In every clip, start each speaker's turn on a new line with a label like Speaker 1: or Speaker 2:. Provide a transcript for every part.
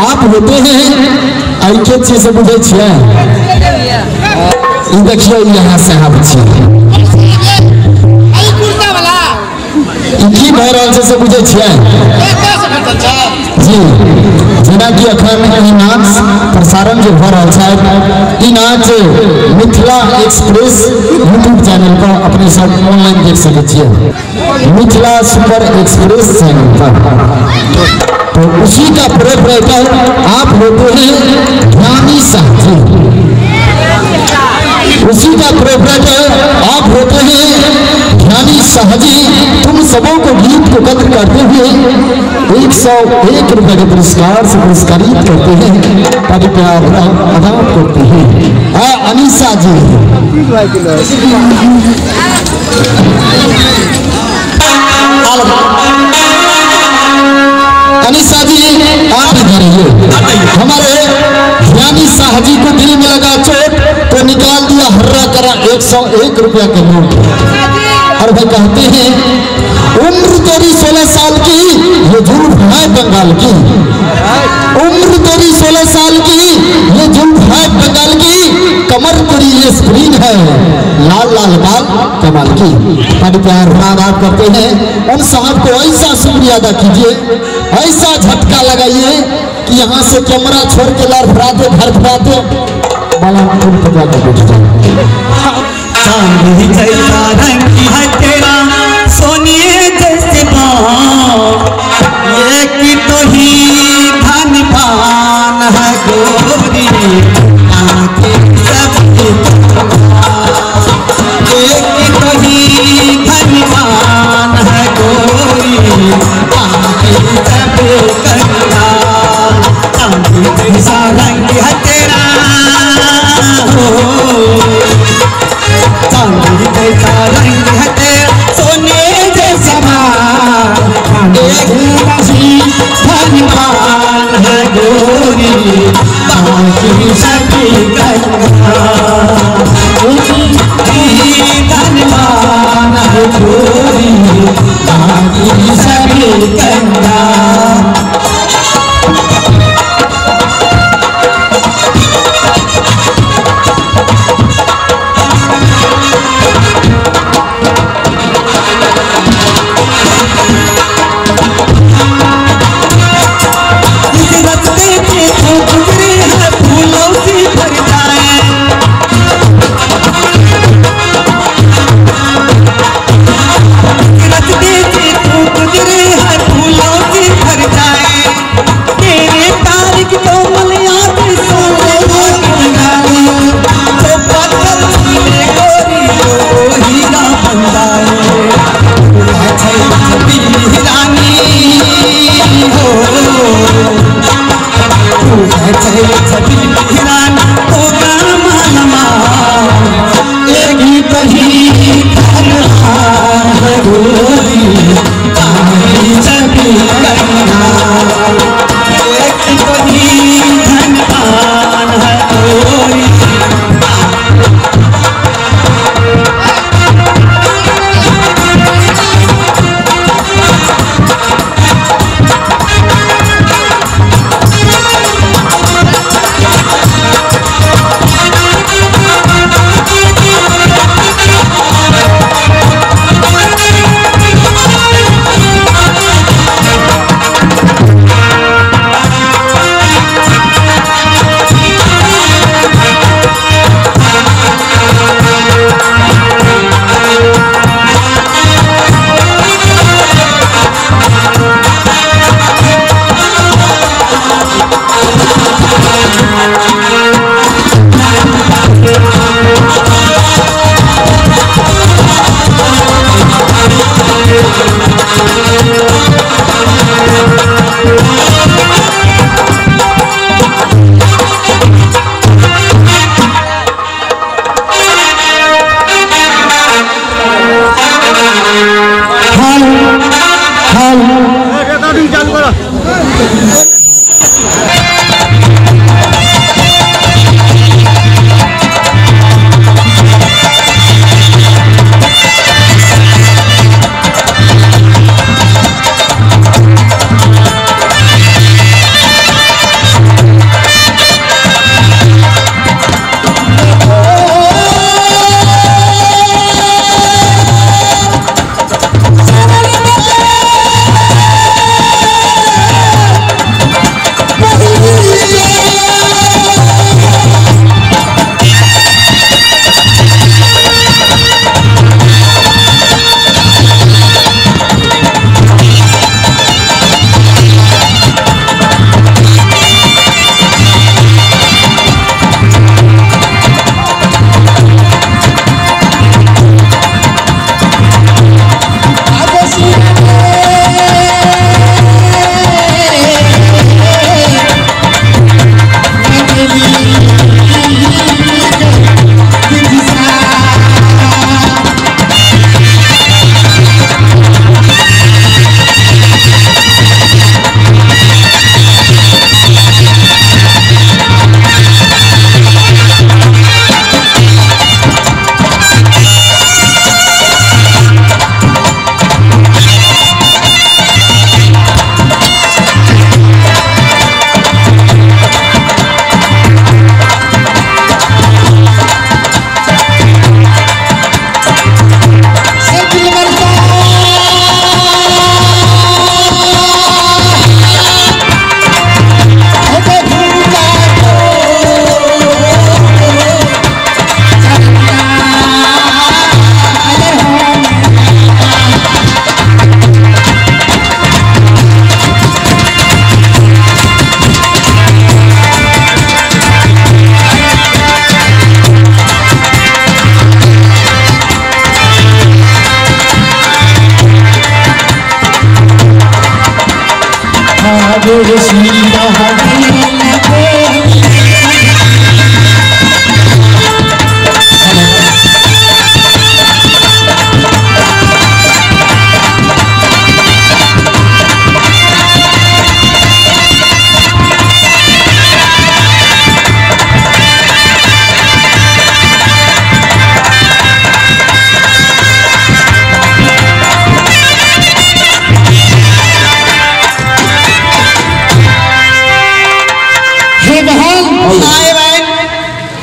Speaker 1: आप होते हैं ऐके चीज से बुझे छियै। ई देखियो यहाँ से हम छी की भऽ रहल छै से बुझे छियै जी। जेनाकि अखन ई नाच प्रसारण जो भऽ रहल छै, ई नाच मिथिला एक्सप्रेस यूट्यूब चैनल पर अपने सब ऑनलाइन देख सकै छियै, मिथिला सुपर एक्सप्रेस चैनल पर। तो उसी का प्रोपराइटर आप होते हैं ज्ञानी शाह जी, उसी का प्रोपराइटर आप होते हैं ज्ञानी शाह जी। तुम सबों को गीत को कद्र करते हुए 101 रुपए के पुरस्कार से पुरस्कारित करते हैं, पद प्यार अदा करते हैं अनीसा जी। अनीसा जी आप इधर रहिए। हमारे ज्ञानी शाह जी को दिल में लगा चोट तो निकाल दिया हर्रा करा 101 रुपया के नोट। और वह कहते हैं उम्र तेरी 16 साल की, ये जुल्फ है बंगाल की। उम्र तेरी 16 साल की, ये जुल्फ है बंगाल की। कमर तेरी ये स्प्रिंग है, लाल लाल बाल कमाल की। पद प्यार आप करते हैं उन साहब को ऐसा शुक्रिया अदा कीजिए, ऐसा झटका लगाइए कि यहाँ से कैमरा छोड़ के लड़फड़ाते धड़फड़ाते बालापुर पर जाकर बैठ जाए।
Speaker 2: चांदी जैसा रंग है तेरा, सोने जैसे पाँव, एक तो ही धन पान है गोरी, आंखें सब एक तो ही धन पान है गोरी, आंखें सब करना। चांदी जैसा रंग है तेरा, चांदी जैसा रंग है तेरा, सोने जैसा मान, एक ही धनवान है गोरी, बाकी सभी कंगाल। धनवान है गोरी, बाकी सभी कंगाल।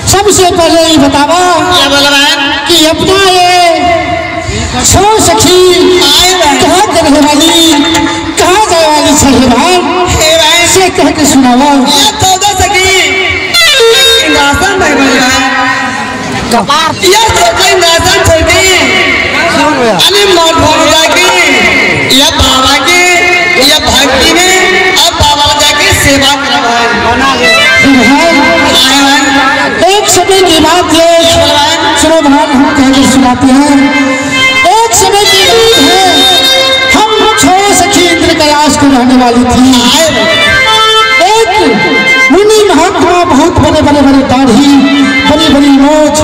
Speaker 1: सबसे पहले ये बतावा कि अपना ये छो सखी कहाँ के रहे वाली, कहाँ जाए वाली छे बहन, से कह के सुनावा।
Speaker 2: ये 14 सखी इंद्रासन भाई बहन, ये 14 इंद्रासन छोड़ दी अरे मौत भोग जाके या बाबा के या भक्ति में अब बाबा जाके सेवा करा बहन।
Speaker 1: एक समय की बात है, सुनो बहन, हम कह के सुनाते हैं। एक समय की बात है, हम छो सखी इंद्र कैलाश को रहने वाली थी। एक मुनि महात्मा बहुत बड़े बड़े बड़े दाढ़ी, बड़ी बड़ी मोछ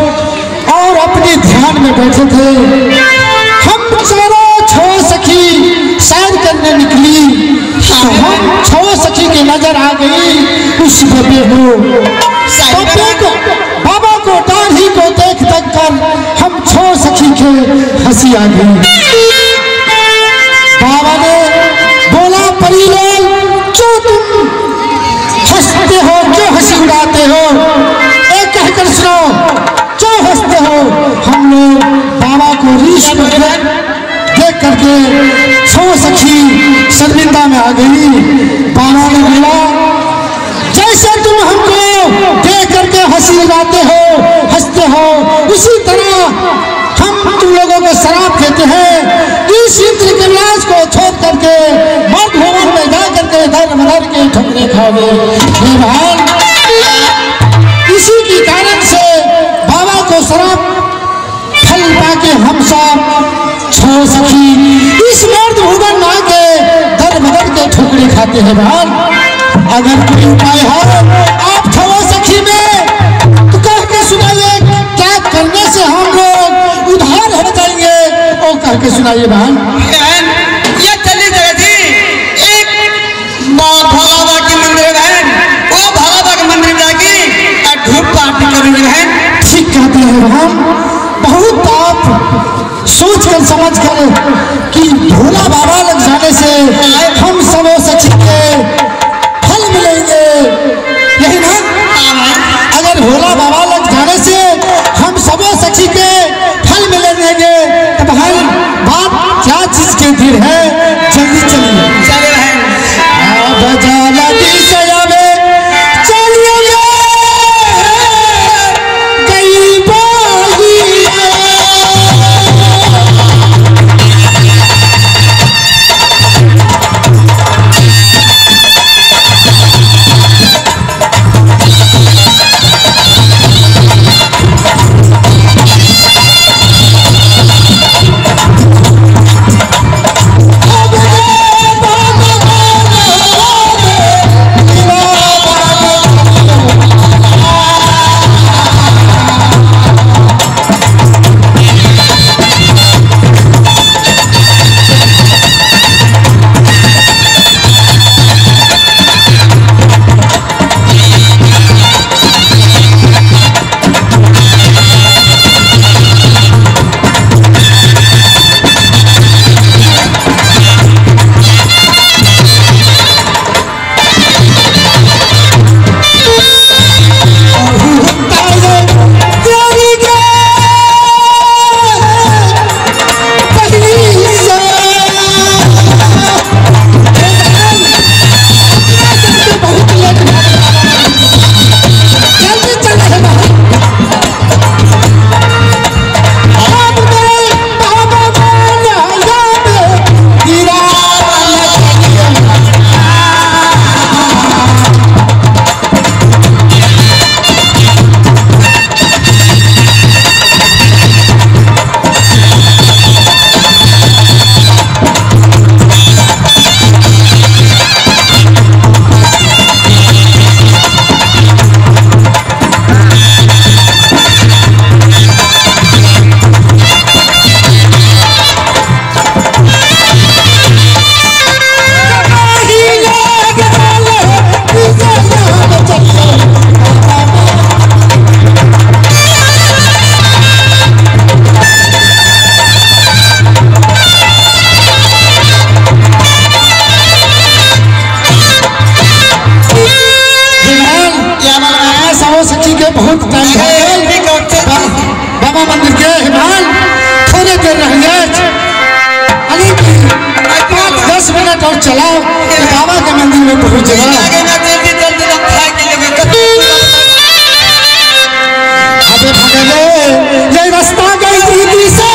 Speaker 1: और अपने ध्यान में बैठे थे। हम चारों छो सखी सैर करने निकली तो हम छो सखी की नजर आ गई उस बब्बे को। बब्बे को, बाबा को, दाढ़ी को देख देख कर हम छो सखी के हंसी आ गई। बाबा ने बोला, परीलाल क्यों तुम हंसते हो, क्यों हंसी उड़ाते हो? एक कहकर सुनो, क्यों हंसते हो? हम लोग बाबा को रीछ को देख करके छो सखी शर्मिंदा में आ गई। बाबा ने बोला, जैसे तुम हमको देख करके हंसी उड़ाते हो, हंसते हो, उसी तरह हम तुम लोगों को शराब देते हैं। इस इंद्र कैलाश को छोड़ करके मर्द भवन में जा करके धर्म मदर के ठोकरे खाओगे। इसी के कारण से बाबा को शराब फल पाके हम सब छो सखी इस मर्द भुवन में आके दर बदर के ठोकरे खाते हैं। बहन, अगर कोई उपाय हो आप छो सखी में तो कह के सुनाइए, क्या करने से हम लोग उधार हो जाएंगे, वो कह के सुनाइए बहन।
Speaker 2: ये चली जगह थी एक भोला बाबा के मंदिर बहन, वो भोला बाबा के मंदिर में जाके धूप पार्टी करेंगे बहन।
Speaker 1: ठीक कहते हैं बहन, बहुत आप सोच कर समझ कर कि भोला बाबा लग जाने से हम सब सखी के फल मिलेंगे, यही ना? अगर भोला बाबा लग जाने से हम सब सखी के फल मिलेंगे तो बहन बात क्या चीज के धीर है, जल्दी चलिए।
Speaker 2: चले बहन।
Speaker 1: गई। टाइम भऽ गेल बाबा मंदिर के हिमाल थोड़े देर रह गए अरे 5-10 मिनट और चलाओ तो बाबा के मंदिर में पहुंच जाओ। अबे भगले ये रास्ता गई दीदी से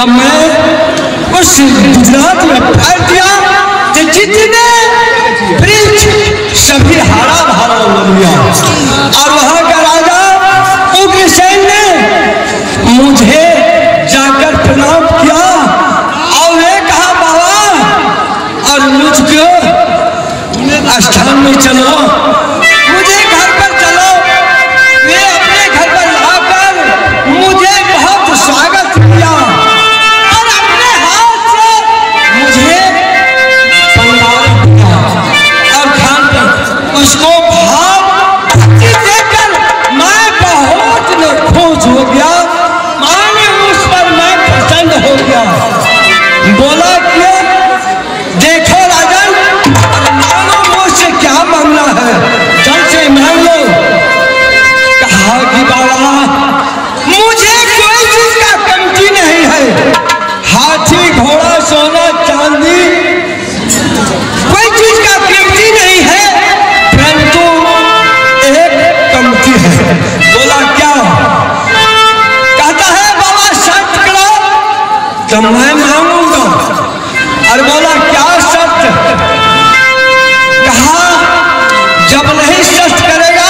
Speaker 2: जब मैं उस गुजरात में पैर दिया तो जितने वृक्ष सभी हरा भरा हो गया। और वहां का राजा उग्रसेन ने मुझे जाकर प्रणाम किया और ये कहा बाबा और मुझको स्थान में चलो, मुझे घर पर चलो। वे अपने घर पर लाकर मुझे बहुत स्वागत किया और अपने हाथ से मुझे भंडार दिया और खान पर उसको भाव देखकर मैं बहुत खुश हो गया, माने उस पर मैं प्रसन्न हो गया। बोला कि देखो राजन, मानो मुझसे क्या मांगना है, जल से मांग लो। कहा कि बाबा मुझे कोई चीज का कमती नहीं है, हाथी घोड़ा सोना चांदी कोई चीज का कीमती नहीं है, परंतु एक कमती है। बोला क्या? कहता है बाबा शर्त करो तो मैं मांगूंगा। और बोला क्या शर्त? कहा जब नहीं शर्त करेगा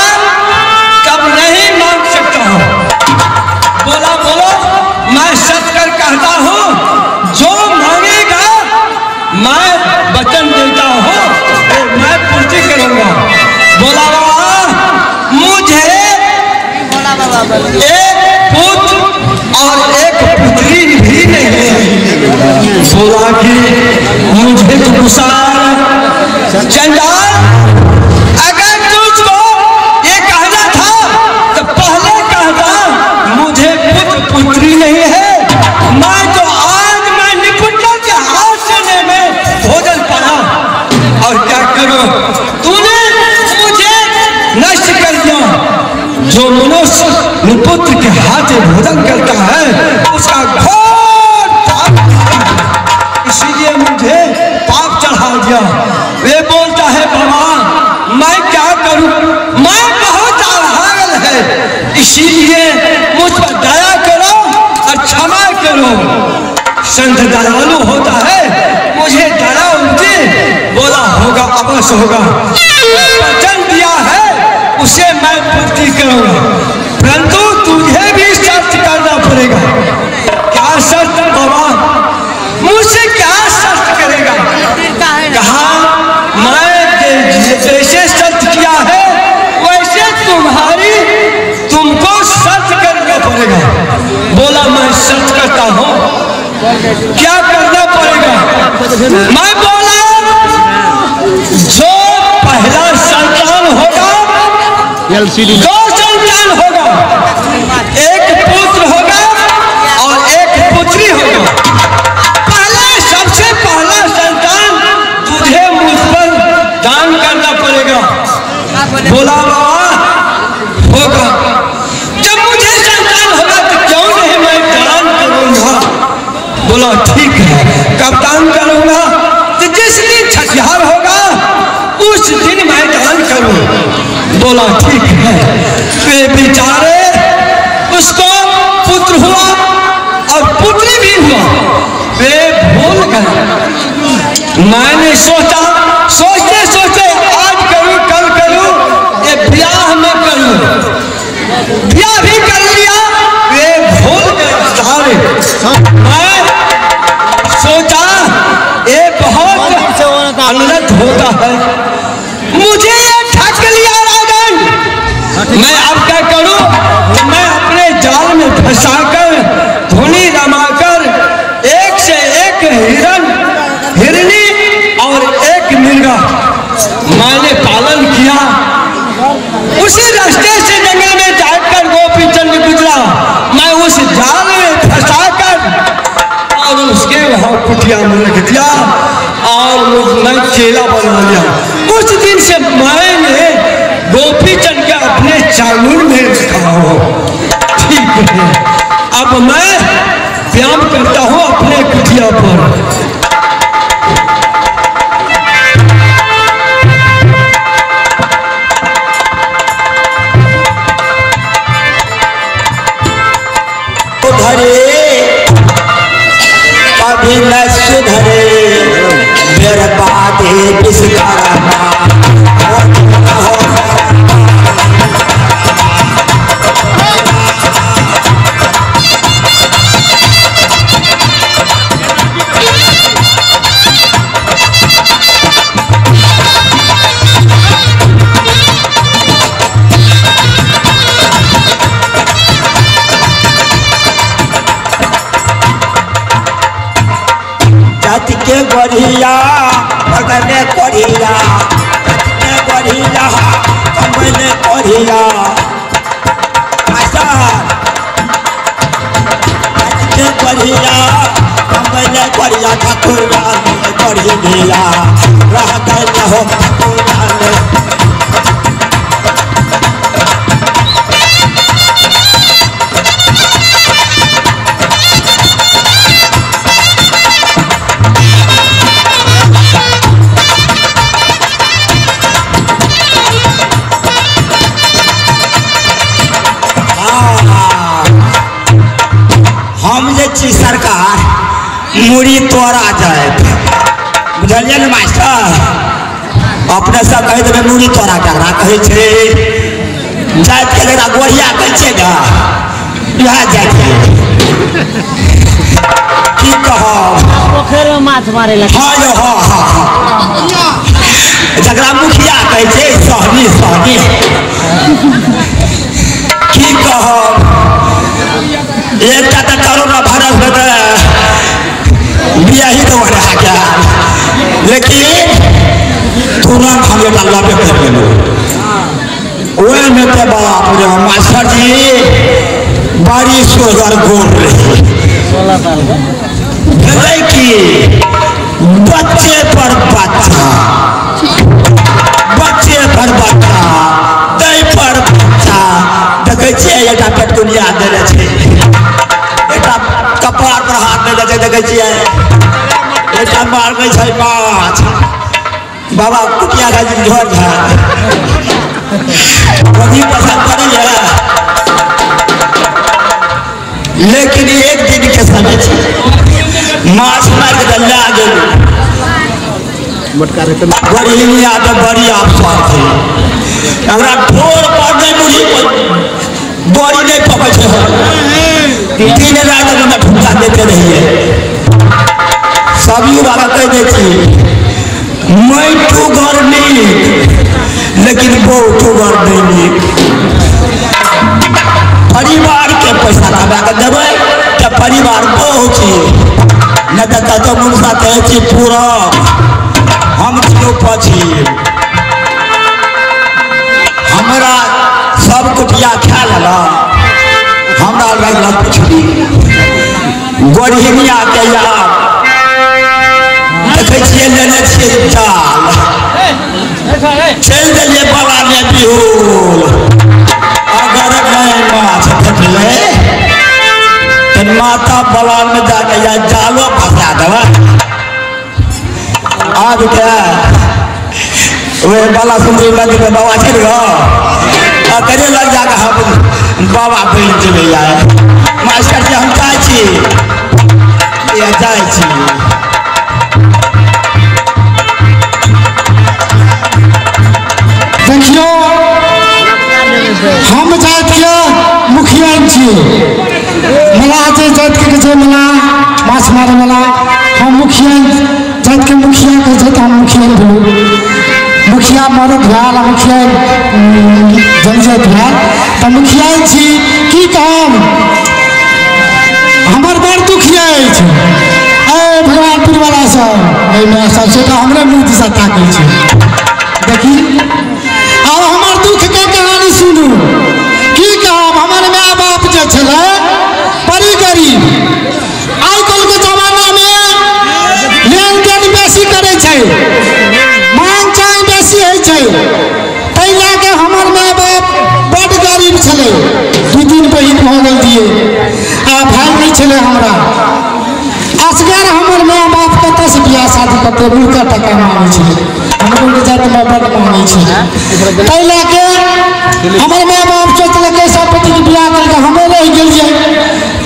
Speaker 2: तब नहीं मांग सकता हूं। बोला बोलो, मैं शर्त कर कहता हूं जो मांगेगा मैं वचन देता हूं मैं पूर्ति करूंगा। बोला बाबा मुझे एक पुत्र और एक पुत्री भी नहीं है। बोला कि मुझे तो गुस्सा चंडाल, अगर तुझको ये कहना था तो पहले कहता मुझे पुत्र पुत्री नहीं है, मैं तो आज मैं निपुणता के हाथ से मैं भोजन पड़ा और क्या करूं, तूने मुझे नष्ट कर दिया। जो मनुष्य निपुत्र के हाथ से भोजन करता है उसका घोर पाप, इसीलिए मुझे पाप चढ़ा दिया। वे बोलता है बाबा मैं क्या करूं, मैं बहुत अभागल है, इसीलिए मुझ पर दया करो और क्षमा करो। संत दयालु होता है, मुझे दया उनसे। बोला होगा अवश्य होगा, वचन दिया है उसे मैं पूर्ति करूंगा, परंतु तुझे भी शर्त करना पड़ेगा। क्या शर्त बाबा? मुझसे क्या शर्त करेगा? कहा मैं जैसे शर्त किया है वैसे तुम्हारी तुमको शर्त करना पड़ेगा। बोला मैं शर्त करता हूं, क्या करना पड़ेगा? मैं बोला जो पहला संतान होगा, दो संतान होगा, एक पुत्र होगा और एक पुत्री होगा। पहले सबसे पहला संतान तुझे मुझ पर दान करना पड़ेगा। बोला बाबा होगा, जब मुझे संतान होगा तो क्यों नहीं मैं दान करूंगा। बोला ठीक है, कब दान करूंगा? तो जिस दिन छठिहार होगा उस दिन मैं दान करूं। बोला ठीक है। वे बेचारे उसको पुत्र हुआ और पुत्री भी हुआ, वे भूल गए। मैंने सोचा, सोचते सोचते आज करूं कल करूं, ये ब्याह में करूं, ब्याह भी कर लिया, वे भूल गए सारे। मैं सोचा ये बहुत अनर्थ होता है, मुझे ये ठग लिया राजन, मैं अब क्या करूं? मैं अपने जाल में फंसाकर धुनी रमाकर एक से एक हिरन हिरनी और एक मिर्गा मैंने पालन किया। उसी रास्ते से जंगल में जाकर गोपीचंद गुजरा, मैं उस जाल में फंसाकर और उसके वहां कुटिया में रख दिया और मैं चेला बना लिया। उस दिन से मैंने गोपीचंद के अपने चांगुर में रखा हो। ठीक है, अब मैं व्यायाम करता हूं अपने कुटिया पर।
Speaker 3: धरे
Speaker 2: के गोरिया पकड़ने कोरिया के गोरिया कमले कोरिया मास्टर के गोरिया कमले कोरिया ठाकुर कोरिया रह गए हो ठाकुर। हम जे छी सरकार मुड़ी तोड़ा जाए बुझलियै ने मास्टर। अपने सब कहि देबै मुड़ी तोड़ा ककरा कहै छै जाति के जकरा गोरिया कहै छियै ने इएह जाति की कहब
Speaker 3: पोखरिमे माछ मारै लए।
Speaker 2: हाँ यौ हाँ हाँ हाँ जकरा मुखिया कहै छै सहनी सहनी की कहब। एकटा तऽ कोरोना वायरस में तऽ बियाही तऽ रहा गया लेकिन तुरंत हम एकटा लबे कर गेलहुँ ओहिमे तऽ बाप रे मास्टर जी बड़ी सोगर गोर रही भेलै कि बच्चे पर बच्चा बच्चे पर बच्चा दै पर बच्चा। देखै छियै एकटा पेटकुनिया देने छै एकटा कपार पर हाथ देने छै देखै छियै एकटा मारबै छै माछ बाबा कुटिया खाइ छै झोर झाड़ कभी पसंद पड़ैया। लेकिन एक दिन के समय छै माछ मारि कऽ लए गेलहुँ गरीबिया तऽ बड़ी अफसर छै एकरा ठोर पर नहि मुड़ी बड़ी नहीं पकै छै दिन राति हमरा ठुमका देते रहिए। सब युवा कहि दै छी मैटू घर नीक लेकिन बहुटू घर नहीं नीक। परिवार के पैसा कमा कऽ देबै तऽ परिवार बहु छी नहि तऽ कतौ मुनसा कहै छी पूरब हम छियौ पछिम। हमरा सब कुटिया खा लेलक हमरा लगल पिछड़ी गोरहिनिया के यार देखै छियै लेने छियै जाल चलि देलियै बाबा ने बिहुल। अगर नहि माछ भेटलै तऽ माता बलान में जाके या जालो फंसा देबै। आब के वह बाला सुंदरी नदी में बाबा छै ने करे लग जाके हम बाबा बनि जेबै यार। मास्टर जी हम जाइ छी जाइ छी।
Speaker 1: देखियो हम जाति के मुखिया छी मलाह जे जाति के छै मलाह माछ मारै वाला हम मुखिया जाति के मुखिया कहै छै तऽ हम मुखिया भेलहुँ। मुखिया मरद भेल आ मुखिया जनजाति भेल तऽ मुखिया छी। की कहब हमर बड़ दुख अछि ऐ भगवानपुर वाला सब एहिमे सबसे तऽ हमरे मुँह दिशा ताकै छै। देखी आब हमर दुख के कहानी सुनू। की कहब हमर माय बाप जे छलै बड़ी गरीब। आइ काल्हि के जमाना में लेन देन बेसी करै छै मांग चांग बेसी होइ छै ताहि लए कऽ हमर माय बाप बड गरीब छलै। 2-3 बहिन भऽ गेल दियै आ भाय नहि छलै हमरा। असगर हमर माय बाप कतऽसँ बियाह शादी करतै मुँहके टका मांगै छलै हमरो जातिमे बड मांगै छै ताहि लए कऽ हमर माय बाप सोचलकै सब बेटीके बियाह केलकै हमरो रहि गेलियै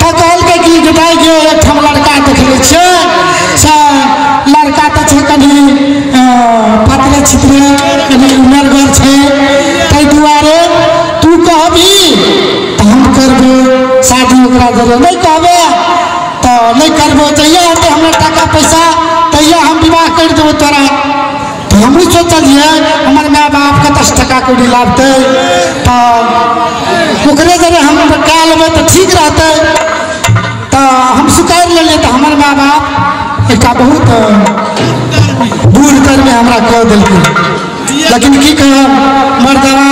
Speaker 1: तऽ कहलकै कि बेटाइ गे एकठाम लड़का देखले छियै से लड़का तऽ छै कनि पतले छितरे कनि उमरगर छै ताहि दुआरे तू कहबही तऽ हम करबो शादी ओकरा जरे नहीं कहबे तो नहीं करबो जहिया होतै हमरा टाका पैसा तहिया हम विवाह कर देबो तोरा। तो हमहूँ सोचलियै हमर माय बाप कतऽसँ टाका कौड़ी लाबतै तऽ ओकरे जरे हम कए लेबै तऽ ठीक रहतै। तऽ हम स्वीकार लेलियै तऽ हमर माय बाप एकटा बहुत बूढ़ कर्मी हमरा कह देलकै, लेकिन की कहब मर्दवा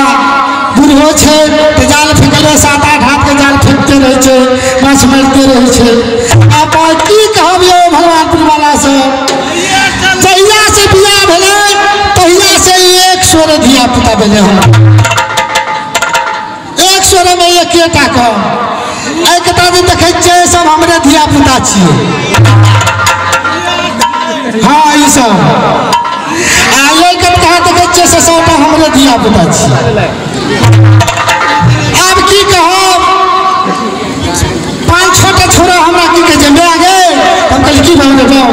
Speaker 1: बूढ़ो छै तऽ जाल फेकले 7-8 हाथ के जाल फेंकते रहै छै, माछ मारिते रहै छै। आब की कहब यौ भगवानपुर वाला सब, जहिया से बियाह भेलै तहिया से 100 धिया पुता भेलै हमरा, 100 में एकेटा कम। एकटा जे देखै छियै सब हमरे धिया पुता छियै। हाँ ई सब आ लड़कन कहाँ देखै छियै से सबटा हमरे धिया पुता छियै। आब की कहब, 5-6 टा छोरा हमरा की कहै छै माय गे, हम कहलियै की भऽ गेल बाउ,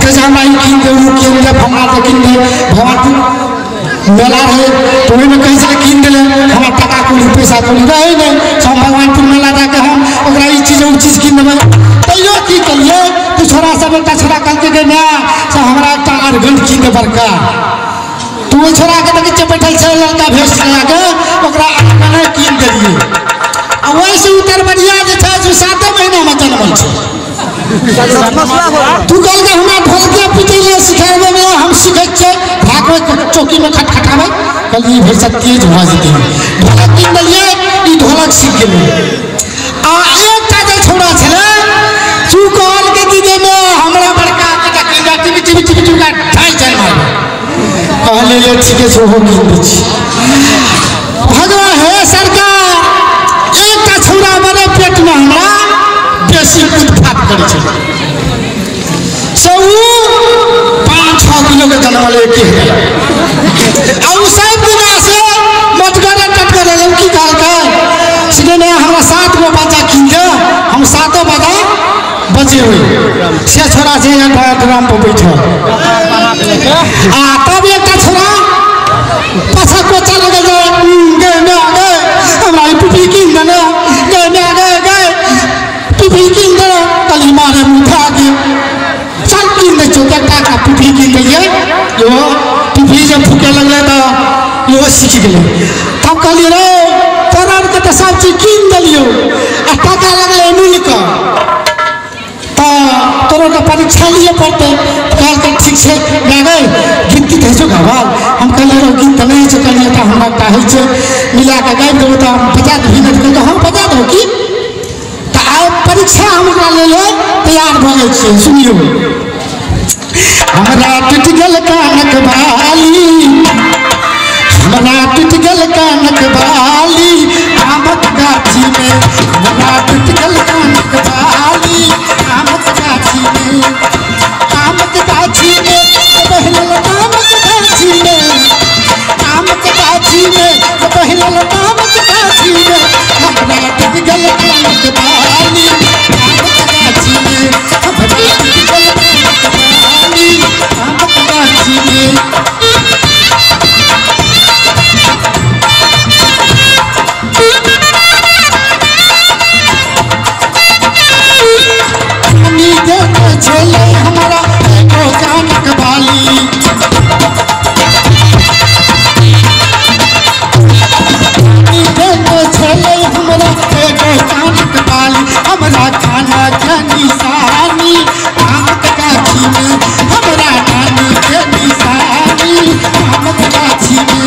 Speaker 1: कहै छै हमरा ई कीन दे ओ कीन दे फलना दे कीन दे। भगवानपुर मेला रहै तऽ ओहिमे कहै छलै कीन देलै, हमरा टाका कौड़ी पैसा कौड़ी रहै नहि, हम भगवानपुर मेला जाके हम ओकरा ई चीज ओ चीज कीन देबै। तैयो की केलियै तऽ छोरा सब एकटा छोरा कहलकै गे माय से हमरा एकटा अरगन कीन दे बड़का। तऽ ओहि छोराके देखै छियै बैठल छै ललका भेष लगाके, ओकरा अरगन कीन देलियै। आ ओहिसँ उतरबरिया जे छै से 7 महीनामे जनमल छै। तू कहलकै हमरा ढोलके पिटै लए सिखेबै, हम सीखै छियै, भागबै चौकीमे खटखटाबै। कहलियै भरिसक तेज भऽ जेतै, ढोलक कीन देलियै, ई ढोलक सीख गेलै। आ एकटा जे छौड़ा छलै तू कहलकै कि जे हमरा बड़का कीन दे, टीवी टीवी टीवी टीवी ढाई चारि मारबै। कहलियै ले ठीके छै ओहो कीन दै छी। भगवान हे सरकार, एकटा छौड़ा बड़े पेटमे हमरा बेसी कुदफात करै छै, से ओ 5-6 किलो के जनमल एके हेतै। आ ओ सब दिना से मटगरे टटगरे की कहलकै से नहि हमरा 7 गो बच्चा कीन दे, हम 7 बजा बजेबै। से छोरा छै ड्रम पर बैठल। आ तब एकटा छोरा पाछा कोचा लगल गे माय गे हमरा ई पिपी कीन दे ने, गे माय गे गे पिपी कीन दे। कहलियै मारे मुठा गे चल कीन दै छियौ, एकटा पिपी कीन देलियै। यो पिपी जब फूके लगलै तऽ इहो सीख गेलै। तब कहलियै रे तोरा आरके तऽ सब चीज कीन देलियौ आ टाका लगलै मिलके, तऽ तोरो के परीक्षा लिअ पड़तै। कहलकै ठीक छै माय गे गीत तीत होइ छौ गावल? हम कहलियै रौ गीत तऽ नहि होइ छै। कहलियै तऽ हमरा एकटा होइ छै मिला कऽ गाबि देबौ तऽ हम बजा देबही ने? कहलकै हँ बजा देबौ की। तऽ आब परीक्षा हम ओकरा लेल तैयार भऽ गेल छियै। सुनियौ, हमरा टूटि गेल कानक बाली, हमरा टूटि गेल कानक बाली आमक गाछीमे, हमरा टूटि गेल कानक बाली आमक गाछीमे, आमक गाछीमे बहलल आमक गाछीमे, आमक गाछीमे बहलल आमक गाछीमे, हमरा टूटि गेल कानक बाली आमक गाछीमे, हमरा टूटि गेल कानक बाली आमक गाछीमे। छलै हमरा एगो कानक बाली, छलै हमरा एगो कानक बाली, हमरा खाना के निशानी आमक गाछीमे, हमरा नानी के निशानी आमक गाछीमे,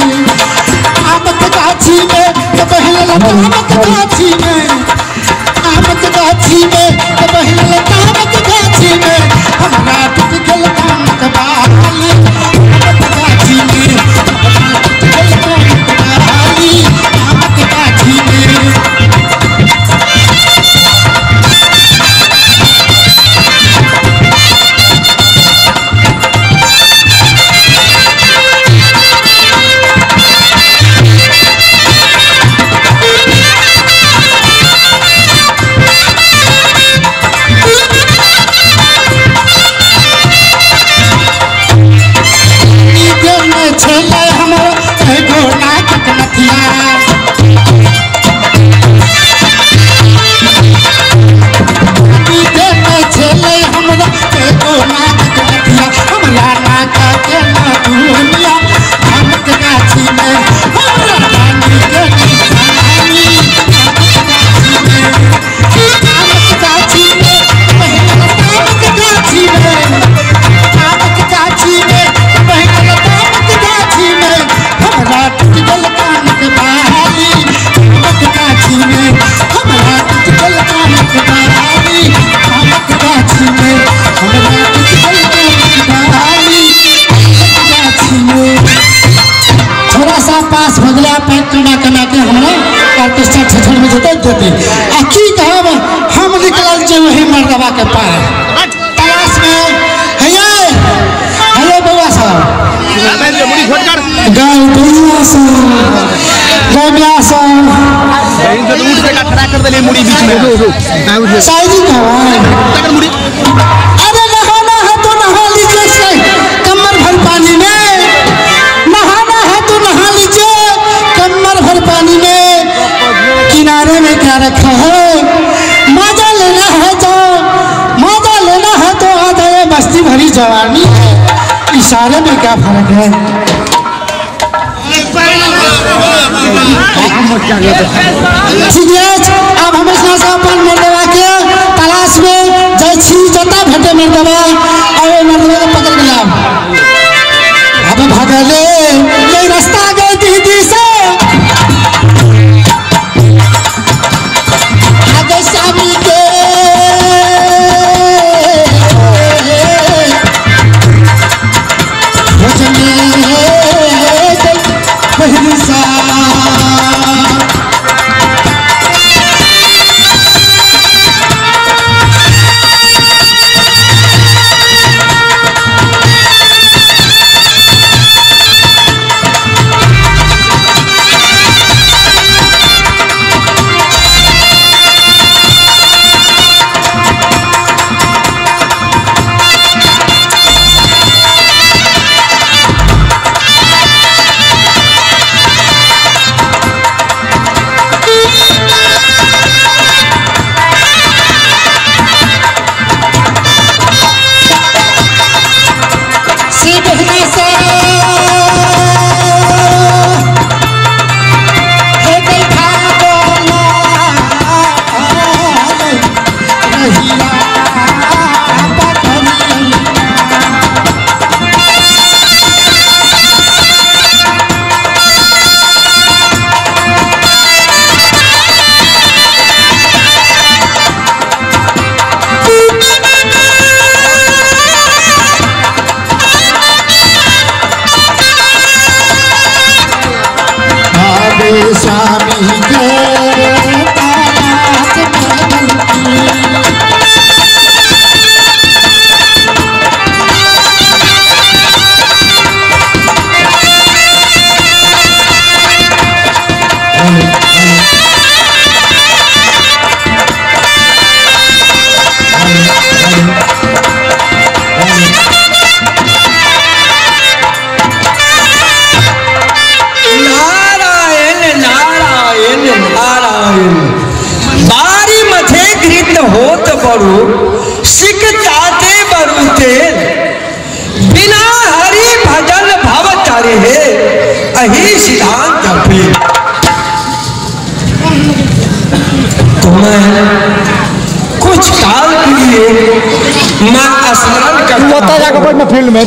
Speaker 1: आमक गाछीमे बहलल आमक गाछीमे, आमक गाछीमे बहलल आमक गाछीमे, हमरा टूटि गेल कानक बाली आमक गाछीमे, हमरा टूटि गेल कानक बाली आमक गाछीमे। रसगुल्ला पैक कमा कमा के हमरा ऑर्केस्ट्रा ठेठर में जते देते। आ की कहब हम निकलल छै वही मर्दबा के पार तलाश में। हैया हेलो बउआ साहब गाय बउआ साहब गाय ब्याह साहब
Speaker 4: कर दे मुड़ी बीच में
Speaker 1: साइजी कहवा। अरे नहाना है तो नहा लीजिए कमर भर पानी में, नहाना है तो नहा लीजिए कमर भर पानी में, किनारे में क्या रखा है, मजा लेना है तो मजा लेना है तो आ जाए मस्ती भरी जवानी है, इशारे में क्या फर्क है। ठीक है अब हम अपन मर्दबा के तलाश में जाइ छी, जता भेटे मर्दबा और मर्दबा के पकड़ के लाब। अब भगले ये रास्ता गए दीदी से आगे स्वामी के पहली सा स्वामी के तलाश में
Speaker 2: बारी मथे घृत होत बरु सिक ताते बरु तेल, बिना हरि भजन भव तारे हे अही सिद्धांत अपे। तो मैं कुछ काल के लिए मैं स्मरण करता
Speaker 4: हूँ फील्ड में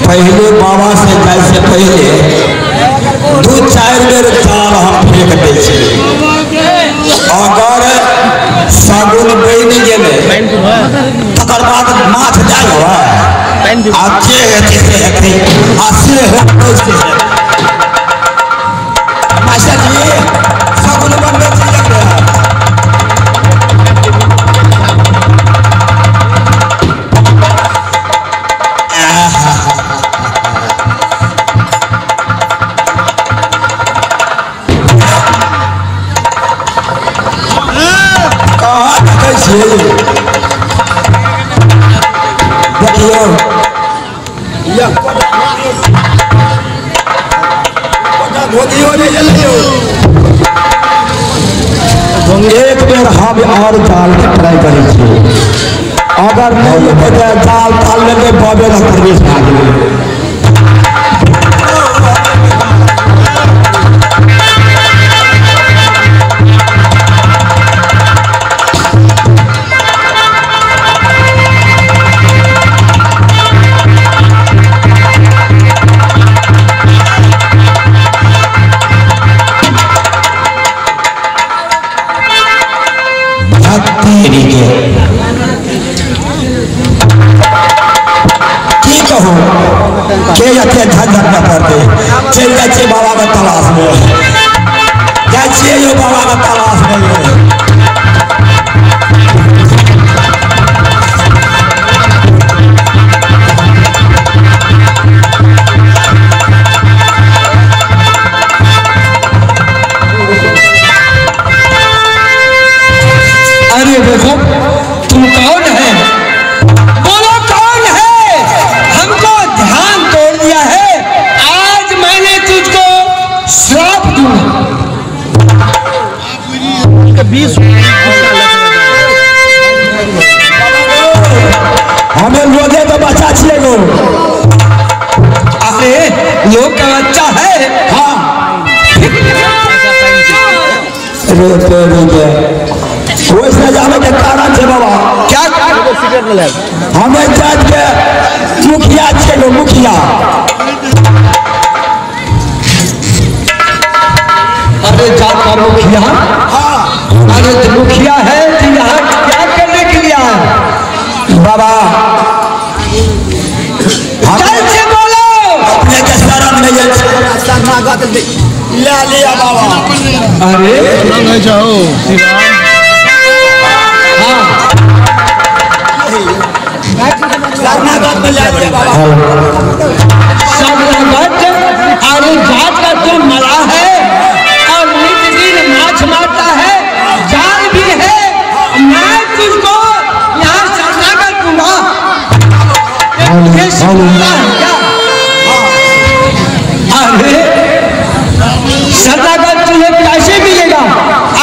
Speaker 5: पहले बाबा से जाए से पहले दू चार बेर जाल हम फेंक दै छी। अगर सागुन बनि गेलै तकर बाद माछ जाय आ जे हेतै से हेतै आ से हेतै से हेतै। मास्टर जी सागुन बनबै छी लगलै। देखियौ एक बेर हम और जाल के ट्राई करै छी, अगर नहीं हेतै तऽ जाल ताल लेके बाबे लग प्रवेश भए गेलै। की कहू के एते झंझट में पड़ते। चलि जाइ छियै बाबा के तलाश में, जाइ छियै यौ बाबा के तलाश में।
Speaker 2: अरे देखो तुम कौन है, बोलो कौन है? हमको ध्यान तोड़ दिया है, आज मैंने तुझको श्राप दूंगा।
Speaker 5: हमें लोगे तो बच्चा छियै गो।
Speaker 2: अरे लोग का बच्चा है।
Speaker 5: हाँ रे तेरी के वैसे जाने के कारण छे बाबा।
Speaker 2: क्या
Speaker 5: हमें जात के मुखिया छे गो, मुखिया।
Speaker 2: अरे जात का मुखिया?
Speaker 5: हाँ।
Speaker 2: अरे तो मुखिया है तो यहाँ क्या करने के लिए आए?
Speaker 5: बाबा
Speaker 2: जल्द से बोलो।
Speaker 5: अपने के शरण में ले लिया बाबा।
Speaker 2: अरे
Speaker 4: जाओ
Speaker 5: शरणागत में ले लिया बाबा।
Speaker 2: शरणागत? अरे जात का तुम मरा है और नित दिन माछ मारता है, जाल भी है, मैं तुझको यहाँ शरणागत दूंगा। ये है क्या? अरे शरणागत तुझे कैसे मिलेगा?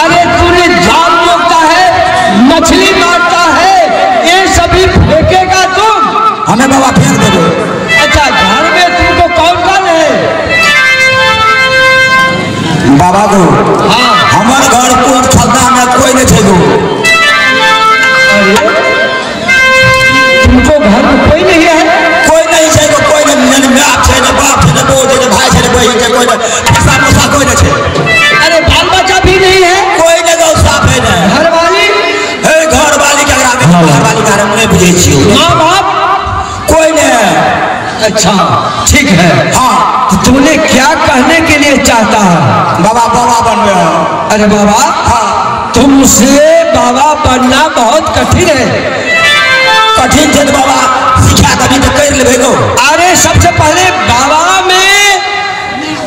Speaker 2: अरे तूने जाल रोकता है, मछली मारता है, ये सभी फेंकेगा तुम।
Speaker 5: हमें बाबा फेंक दे दो।
Speaker 2: अच्छा घर में तुमको कौन कौन है?
Speaker 5: बाबा को
Speaker 2: हाँ।
Speaker 5: हमारे घर कोई फलना में कोई नहीं थे गो।
Speaker 2: अरे तुमको घर में कोई नहीं है?
Speaker 5: कोई नहीं है गो, कोई नहीं। बाप है ना, बाप है ना, बो है ना, भाई है ना, बहन है, कोई नहीं। पैसा मुसा कोई नहीं है।
Speaker 2: अरे बाल बच्चा भी नहीं है?
Speaker 5: कोई नहीं गो, साफ है ना।
Speaker 2: घर वाली?
Speaker 5: हे घर वाली के घर वाली घर में नहीं बुझे छियो।
Speaker 2: माँ बाप
Speaker 5: कोई नहीं।
Speaker 2: अच्छा ठीक है।
Speaker 5: हाँ
Speaker 2: तो तूने क्या कहने के लिए चाहता है?
Speaker 5: बाबा बाबा बन गया।
Speaker 2: अरे बाबा
Speaker 5: हाँ
Speaker 2: तुमसे बाबा बनना बहुत कठिन है।
Speaker 5: कठिन थे बाबा, सिखा कभी तो कर लेबे गो।
Speaker 2: अरे सबसे पहले बाबा में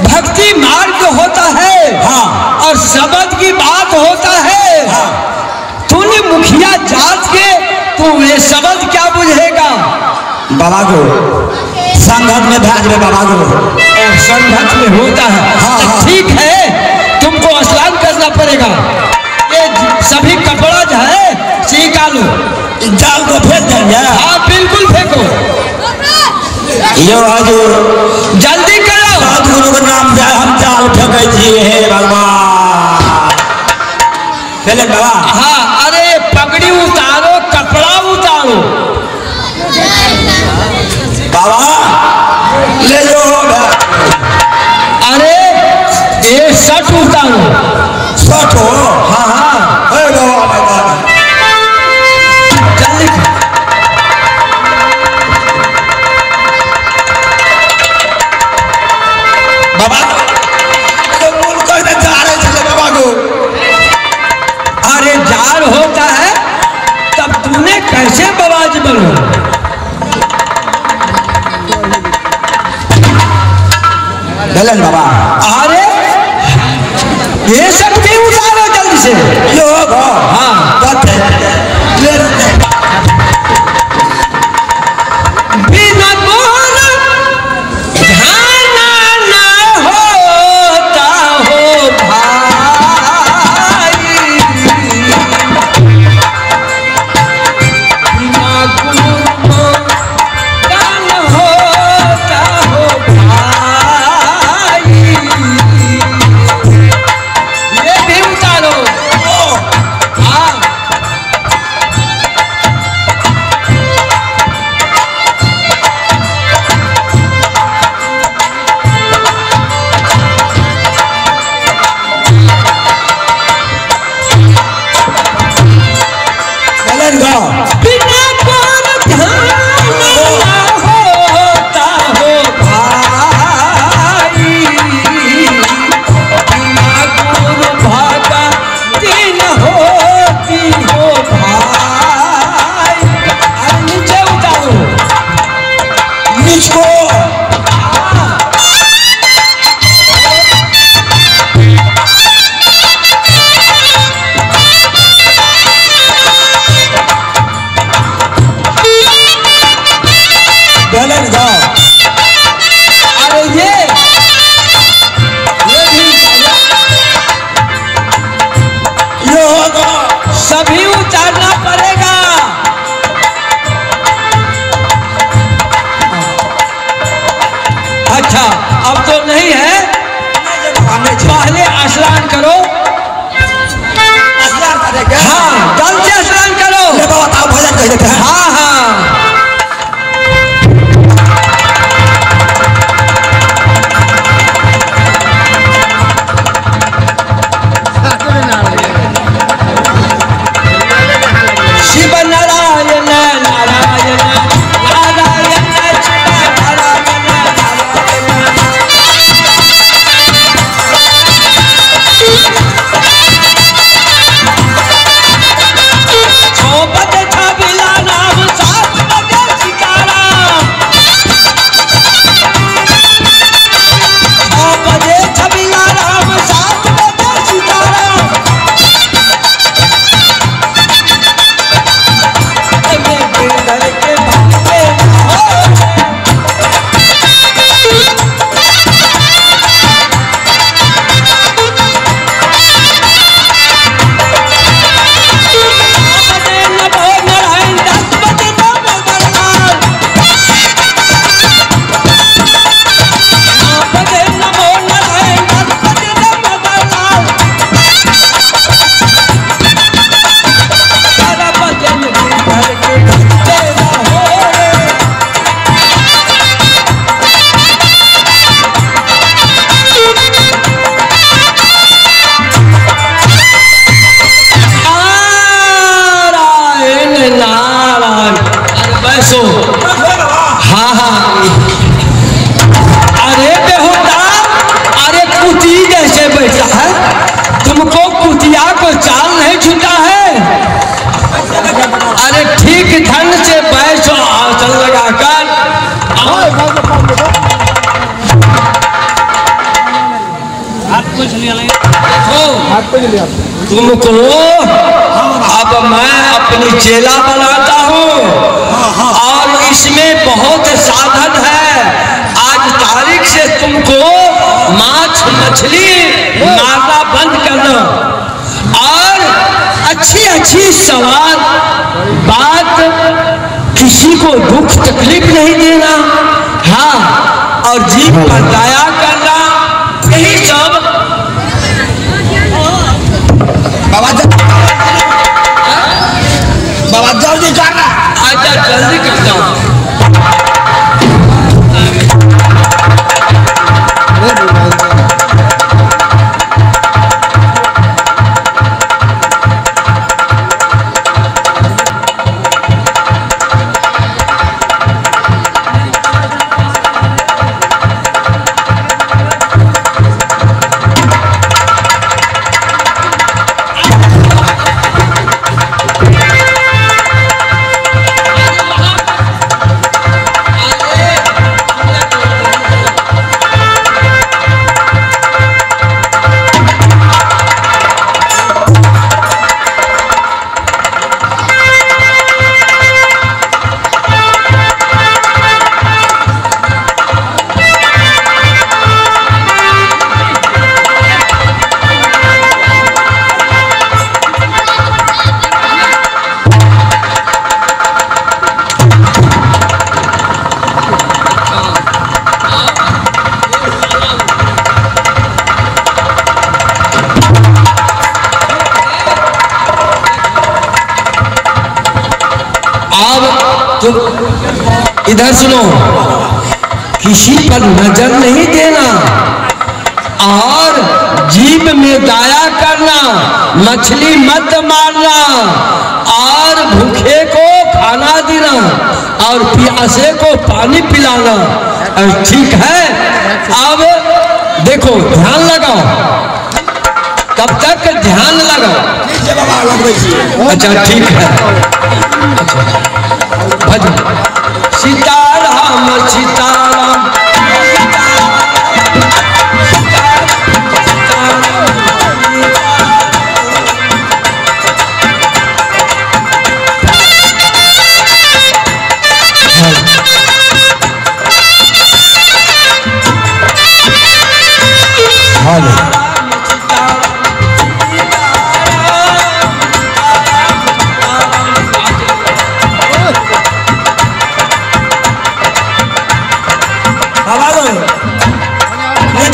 Speaker 2: भक्ति मार्ग होता है।
Speaker 5: हाँ
Speaker 2: और शब्द की बात होता है।
Speaker 5: हाँ
Speaker 2: तूने मुखिया जात के तू ये शब्द क्या बुझेगा?
Speaker 5: बाबा को संगत में भेज दे बाबा को।
Speaker 2: और संगत में होता है।
Speaker 5: हाँ, हाँ।
Speaker 2: ठीक है तुमको स्नान करना पड़ेगा। ये सभी कपड़ा जो है निकालो,
Speaker 5: जाल को फेंक देंगे।
Speaker 2: हाँ बिल्कुल फेंको।
Speaker 5: यो हजूर
Speaker 2: जल्दी करो।
Speaker 5: सदगुरु के नाम से हम जाल फेंके छियै हे भगवान। चले बाबा।
Speaker 2: हाँ अरे पगड़ी उतारो, कपड़ा उतारो।
Speaker 5: बाबा ले लो।
Speaker 2: अरे ये शर्ट उतारो।
Speaker 5: शर्ट हो?
Speaker 2: हाँ हाँ।
Speaker 5: हे बाबा
Speaker 2: जल्दी।
Speaker 5: बाबा तो मूल कोई ना जा रहे चले बाबा को।
Speaker 2: अरे जार होता है तब तूने कैसे बवाज बनो?
Speaker 5: गलन बाबा।
Speaker 2: अरे ये सब भी उतारो जल्दी से।
Speaker 5: यो गो।
Speaker 2: हाँ
Speaker 5: ले
Speaker 2: बिना मोहन ध्यान न होता हो भाई, बिना गुरु दान होता हो भाई। ये भी उतारो। हाँ
Speaker 5: कह देते हैं।
Speaker 2: हाँ हाँ शिव नारायण नारायण नारायण शिव नारायण नारायण। छो बजे छबिला नाम, 7 बजे सीताराम। 6 बजे छबिला राम, 7 बजे सीताराम। गिरधर के भागे हो। बजे नमो नारायण, 10 बजे नमो नारायण। 9 बजे नमो नारायण, 10 बजे नमो नारायण। 11 बजे गिरधर के भागे हो। नारायण नारायण। अरे बैसो। हाँ हाँ। अरे बेहुदा, अरे कुती जैसे बैठा है, तुमको कुतिया को चाल नहीं छूटा है। अरे ठीक ढंग से बैठो, आसन लगाकर। देखो तुमको अब मैं अपनी चेला बनाता हूँ और इसमें बहुत साधन है। आज तारीख से तुमको माछ मछली मारना बंद करना और अच्छी अच्छी सवाल बात, किसी को दुख तकलीफ नहीं देना। हाँ, और जीव पर दया करना, यही सब।
Speaker 5: बाबा बाबा जल्दी करना।
Speaker 2: अच्छा जल्दी करता हूँ। अब तुम इधर सुनो, किसी पर नजर नहीं देना और जीभ में दया करना, मछली मत मारना और भूखे को खाना देना और प्यासे को पानी पिलाना। और ठीक है, अब देखो ध्यान लगाओ, तब तक ध्यान लगाओ। अच्छा ठीक है। अच्छा भजन सीताराम सीताराम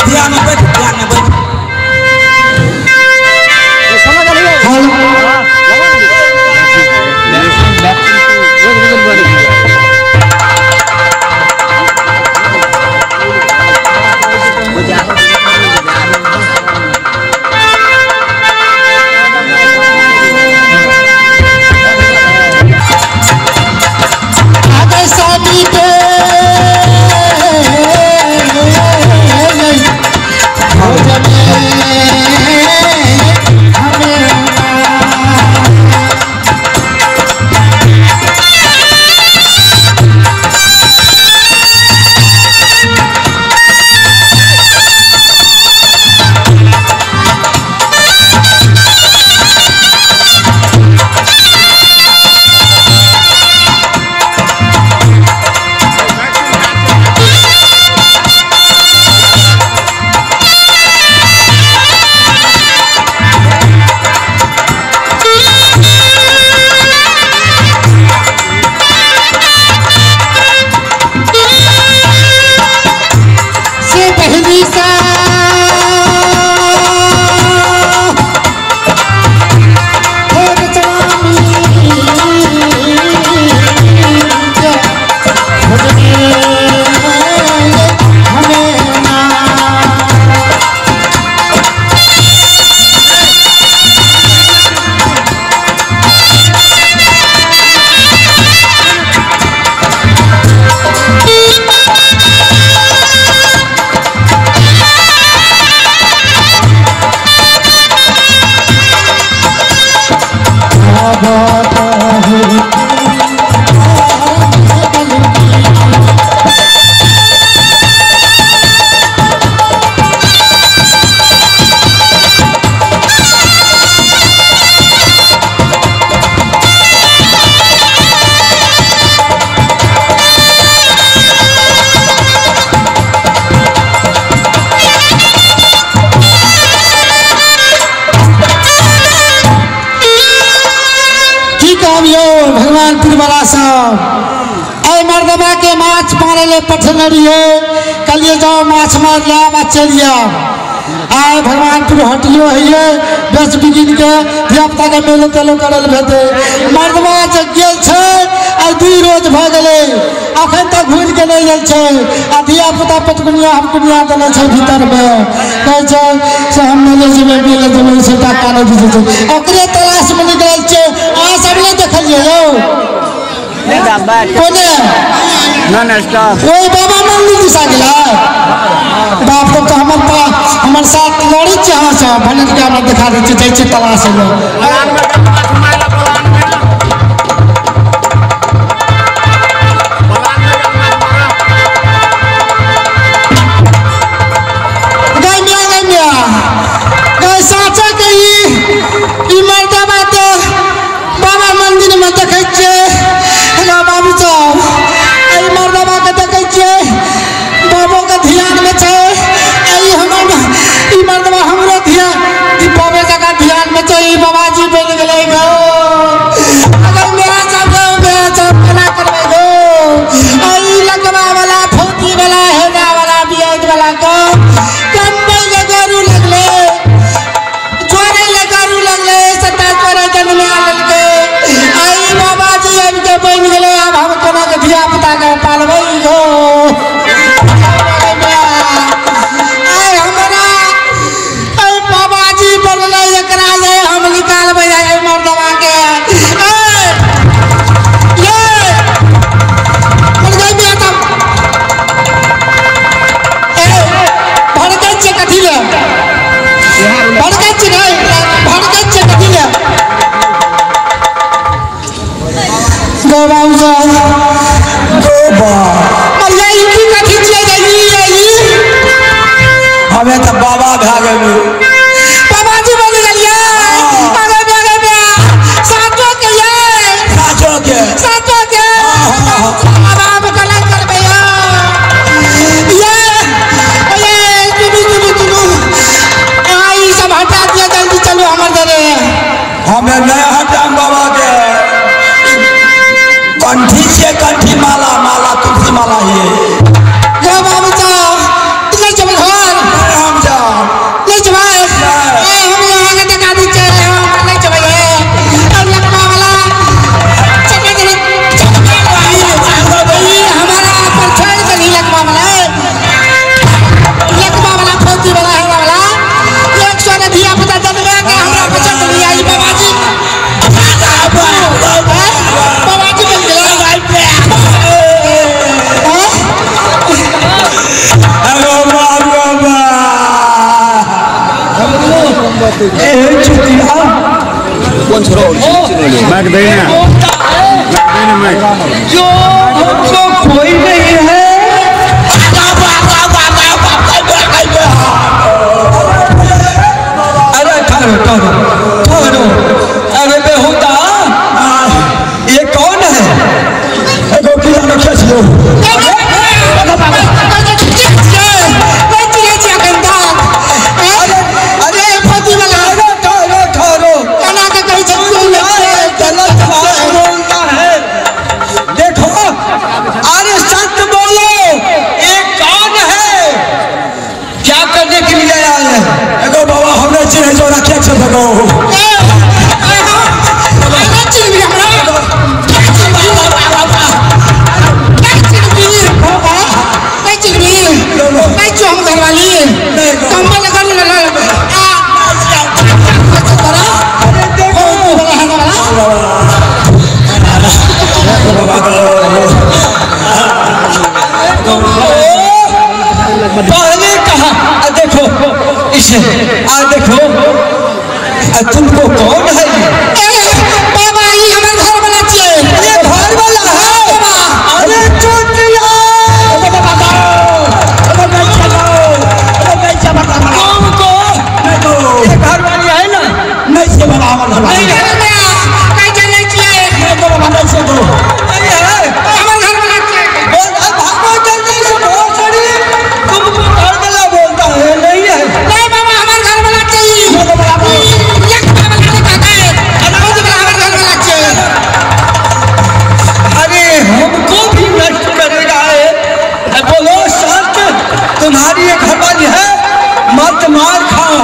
Speaker 4: ध्यान में बैठ।
Speaker 1: बाबा काहे भगवानपुर वाला सब ऐ मर्दबा के माछ मारे ले पठने रहिए, कहलिए जाओ माछ मार लाब आ चलि आब। आए भगवानपुर हटियो है बेच बिकिन के धिया पुता के मेलो तेलो करल भेटै। मर्दबा जे गेल छै आ 2 रोज भऽ गेलै, अखन तक घुरि के नहि गेल छै। आ धिया पुता पेटकुनिया हमकुनिया देने छै भीतरमे, कहै छै से हम मेले जेबै मेले जेबै, से टाका नहि बुझै छै। ओकरे तलाशमे निकलल छै। अहाँ सब नहि देखलियै यौ कोने ओहि बाबा मंदिर दिशा गेलै। बाप तब तऽ हमर हमर साथ लड़ै छियै अहाँ सब, भने के हमरा देखा दै छियै, जाइ छियै तलाश लए। साचा के ई मर्दबा तऽ बाबा मंदिर में देखै छियै। बाबू साहब एहि मर्दबा के देखै छियै, बाबो के ध्यान में छै। हमर ई मर्दबा हमरो ध्यान ई बाबे जकाँ ध्यान में छै। ई बाबाजी बनि गेलै गो। अगर मेरा सब गो मेरा सब केना करबै गो। ई लगवा वाला फौती वाला हेना वाला बियाज वाला गो कम्बल के गरू लगलै, बनि गेलै। आब हम कोना के धिया पुता के पालबै गो। आइ हमरा बाबाजी बनलै, एकरा जे हम निकालबै एहि मर्दबा के। भड़कै छियै कथी लए? भड़कै छियै, भड़कै छियै कथी लए? बाबू साहब
Speaker 5: हमें तो बाबा भए गेलू,
Speaker 2: बाबाजी बनि गेलियै। अरे बे साचो के ये,
Speaker 5: साचो के,
Speaker 2: साचो के बाबा हम केना करबै यौ। ये ये चलू चलू चलू, अहाँ ई सब हटा दिअ, जल्दी चलू हमर दरे।
Speaker 5: हमें नहीं हटाम बाबा के। कंठी से कंठी माला माला तुलसी माला ये
Speaker 2: गो बाबू साहब नहीं जब घर
Speaker 5: हम जाओ
Speaker 2: नहीं जब हम यहाँ के देखा दी छे, हम नहीं जब ये लकवा वाला चले चले हमारा पर छोड़ दे। लकवा वाला, लकवा वाला फौजी वाला है वाला 100 ने धिया पुता जदबे के हमरा बचत लिया। ई बाबाजी बाबाजी बन गेलै।
Speaker 6: जो हमको कोई नहीं है। अरे ठहरो ठहरो ठहरो, अरे बेहुदा ये कौन है? बोलता है देखो, अरे सत्य बोलो, ये कौन है? क्या करने के लिए आए हैं?
Speaker 5: एगो बाबा हमने चिन्ह जो रखे छे सको।
Speaker 6: पहले कहा देखो इसे, आ देखो तुमको कौन है?
Speaker 2: बाबा
Speaker 6: खाओ।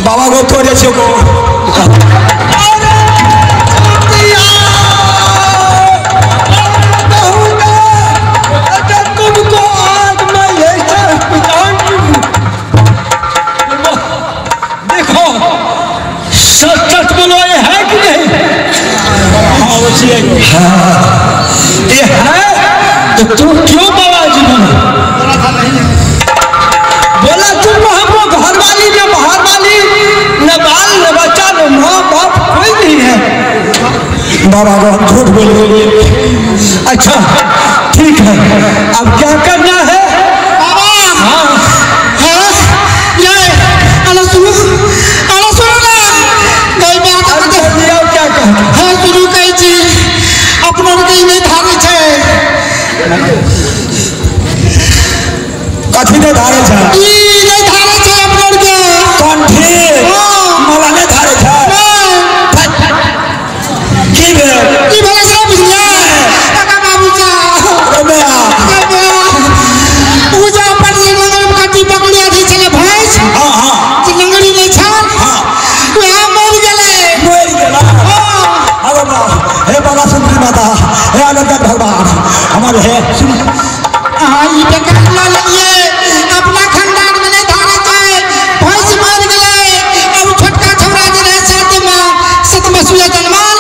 Speaker 5: बाबा गो तोरे छो गो।
Speaker 6: अरे अच्छा तुमको आज मैं ऐसा देखो सच सच बोलो ये है कि नहीं?
Speaker 5: हाँ वो चाहिए।
Speaker 6: हाँ ये है तो तुम क्यों बाबा जी बने? बोला तुम हमको घर वाली न बाहर वाली न बाल न बच्चा न माँ बाप कोई नहीं है।
Speaker 5: बाबा को हम झूठ बोल रहे।
Speaker 6: अच्छा ठीक है, अब क्या करना है?
Speaker 2: बाबा
Speaker 6: हाँ
Speaker 2: हाँ ये अरे सुनो, अरे सुनो ना गई बात।
Speaker 6: अरे क्या कहना?
Speaker 2: हाँ सुनू कहै छी अपनो के नहीं धारे छै।
Speaker 5: कथी नहीं धारे छै?
Speaker 2: ई नहीं धारे छै अपनो के
Speaker 5: कंठी मला नहीं धारे छै। की भेल?
Speaker 2: की भेल से बुझलियै काका बाबू चा पूजा पर लंगड़ी काटी पकड़ी आधी छले भैंस।
Speaker 5: हां हां
Speaker 2: जे लंगड़ी नहीं छल।
Speaker 5: हां
Speaker 2: वएह मरि गेलै।
Speaker 5: मरि गेलै। अरे बा हे बाबा सुंदरी माता, हे आनंद भगवान हमारे हे सुन।
Speaker 2: अहाँ ई बेकार लऽ लेलियै, अपना खानदान में नहीं धारे छै, भैंस मरि गेलै। अब छोटका छौड़ा जे रहै सातमा सतमसुआ जनमल,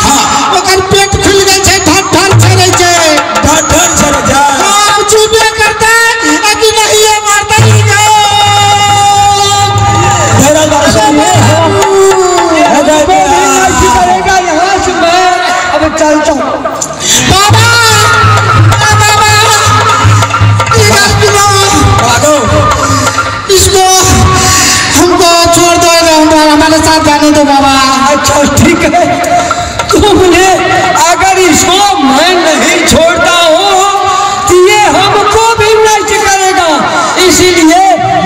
Speaker 2: ओकर पेट खुलि गेल छै, ढर ढर छेड़ै छै।
Speaker 5: ढर ढर छेड़ै छै।
Speaker 2: हाँ चुपे करतै आ कि नहिये मारतै।
Speaker 6: करेगा यहाँ से मैं अब चलता हूँ।
Speaker 2: बाबा बाबा इसको हमको छोड़ दो, हमारे साथ जाने दो बाबा।
Speaker 6: अच्छा ठीक है, तुमने अगर इसको मैं नहीं छोड़ता हूँ तो ये हमको भी नष्ट करेगा, इसीलिए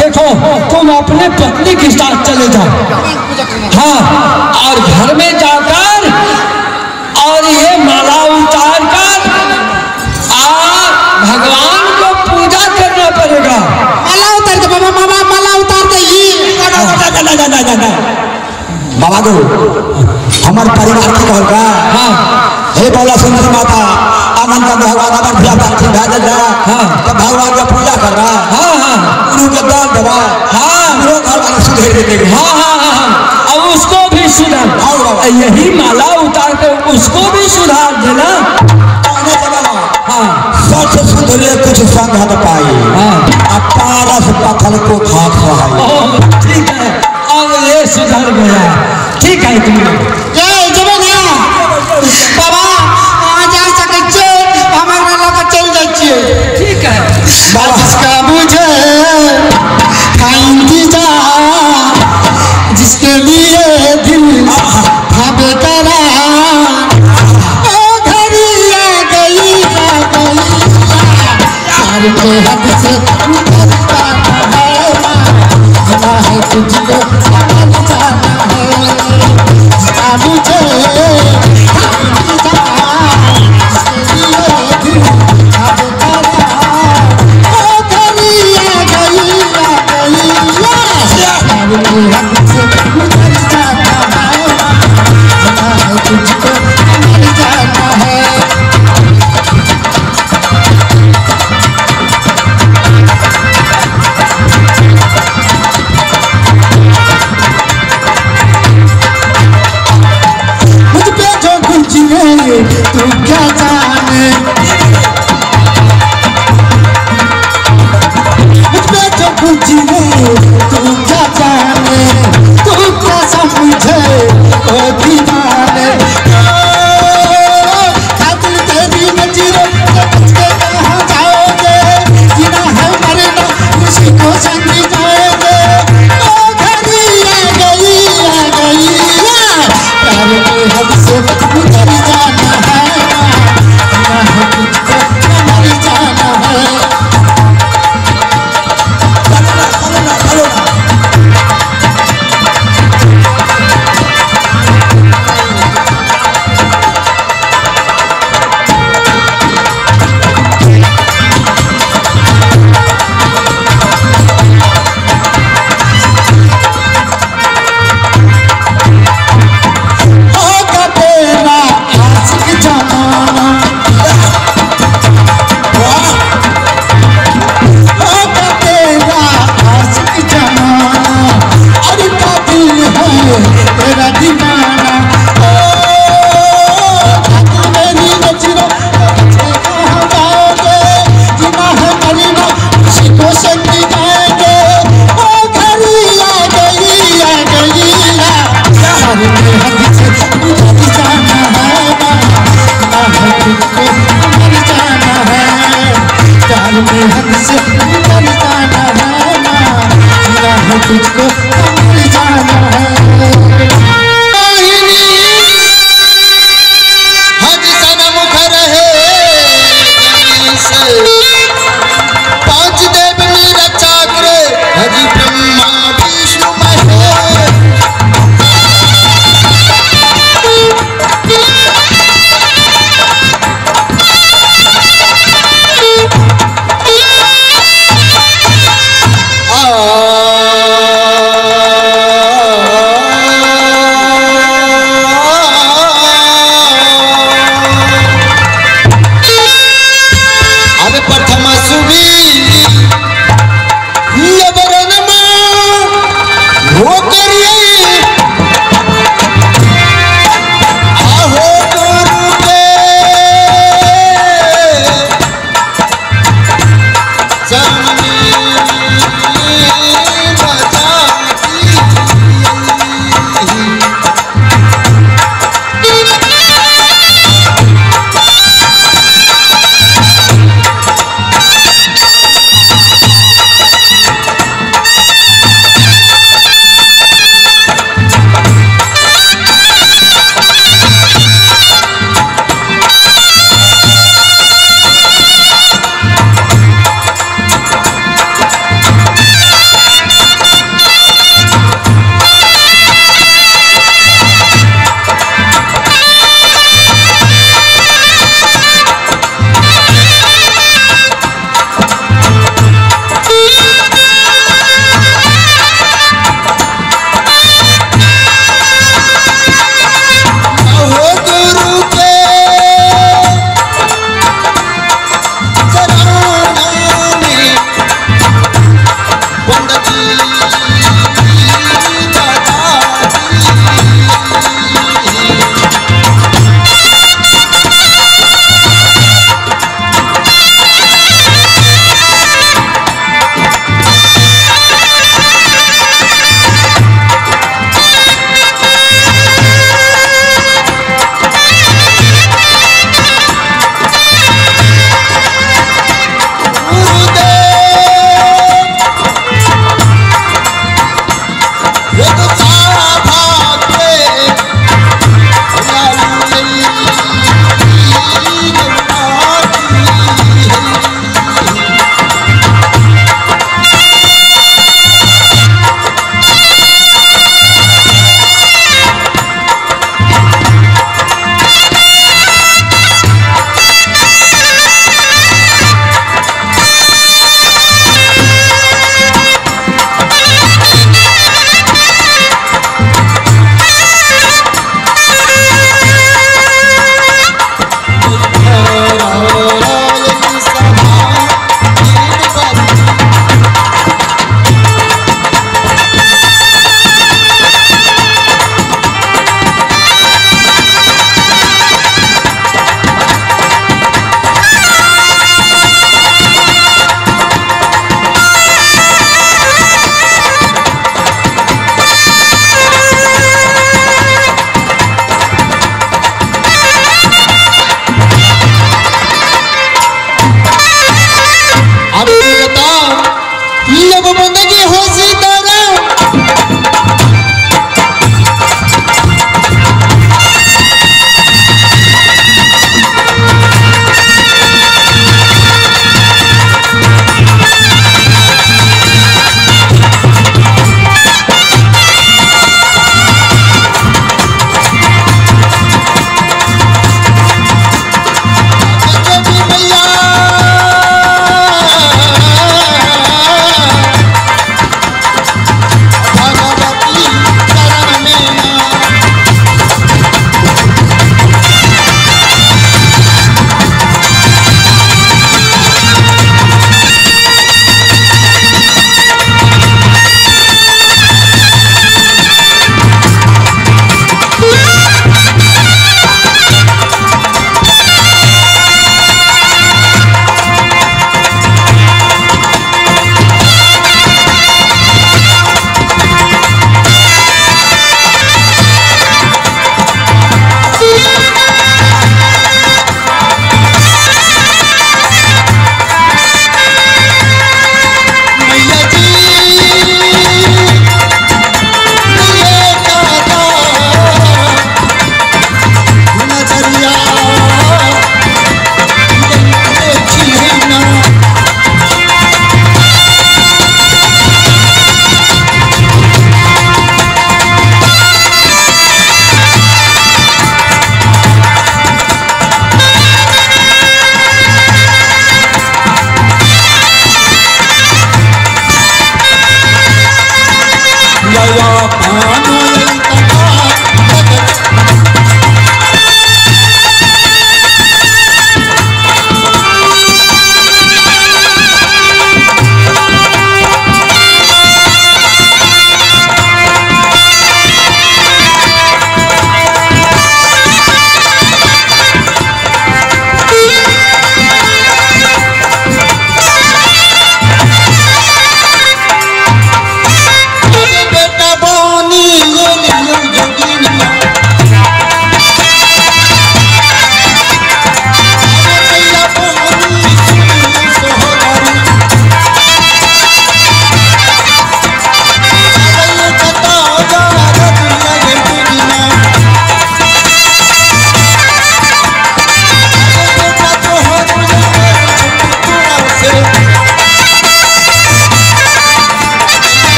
Speaker 6: देखो तुम अपने पत्नी के साथ चले जाओ। हाँ और घर में जाकर और ये माला उतार कर आ भगवान को पूजा करना पड़ेगा।
Speaker 2: माला उतार के बाबा, बाबा माला उतार दे।
Speaker 5: ना ना ना ना ना बाबा गो हमार परिवार की कहल का।
Speaker 6: हाँ
Speaker 5: हे बाबा सुंदरी माता आनंद भगवान हमार बियाह ठीक भए गेल।
Speaker 6: हाँ
Speaker 5: तो भगवान के पूजा कर रहा।
Speaker 6: हाँ हाँ
Speaker 5: गुरु के दान देवा।
Speaker 6: हाँ
Speaker 5: गुरु घर वाले सुधर देंगे।
Speaker 6: हाँ हाँ हाँ अब उसको भी सुधार, यही माला उतार कर उसको भी सुधार देना।
Speaker 5: हाँ सच सुधरे कुछ संगत पाई।
Speaker 6: हाँ
Speaker 5: अब पारस पत्थर को खाक सहाई।
Speaker 6: ठीक है अब ये सुधर गया। ठीक है तुम
Speaker 2: जय जबे ना बाबा अहाँ जा सकै छियै, हम एकरा लऽ कऽ चलि जाइ छियै।
Speaker 6: ठीक है
Speaker 2: जिसका मुझे था इंतजार, जिसके लिए दिल था बेकरार, ओ घड़ी आ गई आ गई, प्यार के हद से ऊपर जाना है, जाना है तुझको संभल जाना है, जिसका मुझे था इंतजार, जिसके लिए दिल था बेकरार, ओ घड़ी आ गई आ गई, प्यार के हद से ऊपर जाना है, जाना है तुझको संभल जाना है। मुझ पे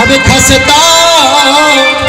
Speaker 1: हमें खसता।